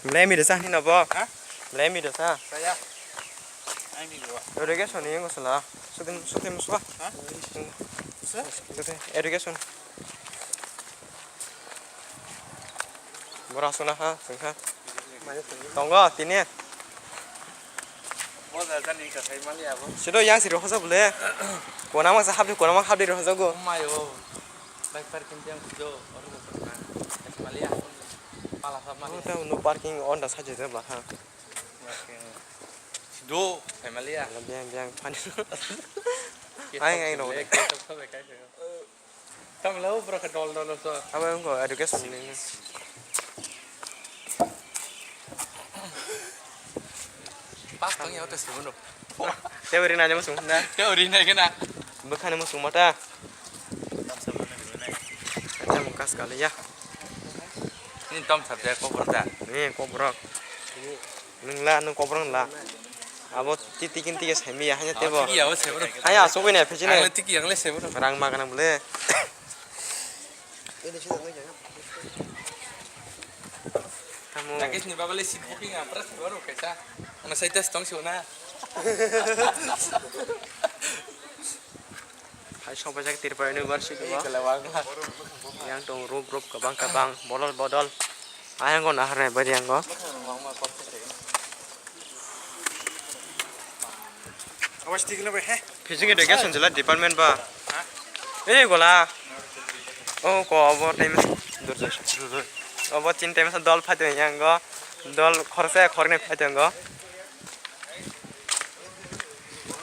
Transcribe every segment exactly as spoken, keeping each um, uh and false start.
Blame mi desa hino bo. Ha? Blame mi desa. Saya. Ai mi go. Education ni ngo sala. Sutim sutim swa. Ha? Sutim. Education. Bora suna ha, sungha. Tongo tini. Bo da jani ka sai mali abo. Sido yang siri hosa bole. Kona masa habdi kona ma habdi hosa go. Mayo. Bike parking jang sido. Oro ko kona. Mali abo. Pala sa mali. Ota no parking on da sa je ba ha. Sido family ya. Biang biang pani. Ai ai no. Tamla o bro ka dol dol so. Abo ang ko education ni. Pas tong ya tes bono. Te ori na jama sung na. Te ori na kena. Bukhani mo sung mata. Tam sa bono ni na. Tam kas kali ya. Ni tam sa de ko bro da. Ni ko bro. Nwng la, nwng kobrang la. Abo ti tikin tike saimi ya, hanya tebo. Tiki ya, o sebo. Haya, asok ini apa sini? Ang tiki yang le sebo. Rang makan ang bole. Kamu. Lagi sini baba le sit booking apa ras baru kaisa. Mana saya tes tong sih na. Hai song pajak Tripura University o. Yang tong room room kabang kabang, bodol bodol. Ayang go nahar nai bari yang go. Awas tigla bai he. Physical education jela department ba. Eh gola. Oh ko abo time durja. Abo chin time sa dol phai yang go. Dol khorsa khorne phai yang go.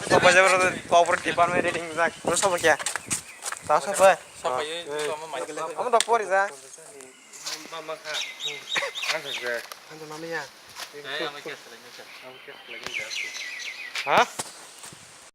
Sopai jabra kokborok department reading jak. Sopai kya? Ta sopai. Sopai ye, sopai mai. Amo dok pori ja. Mama kha. Ang kha. Ang mama ya. Ang kha. Ha?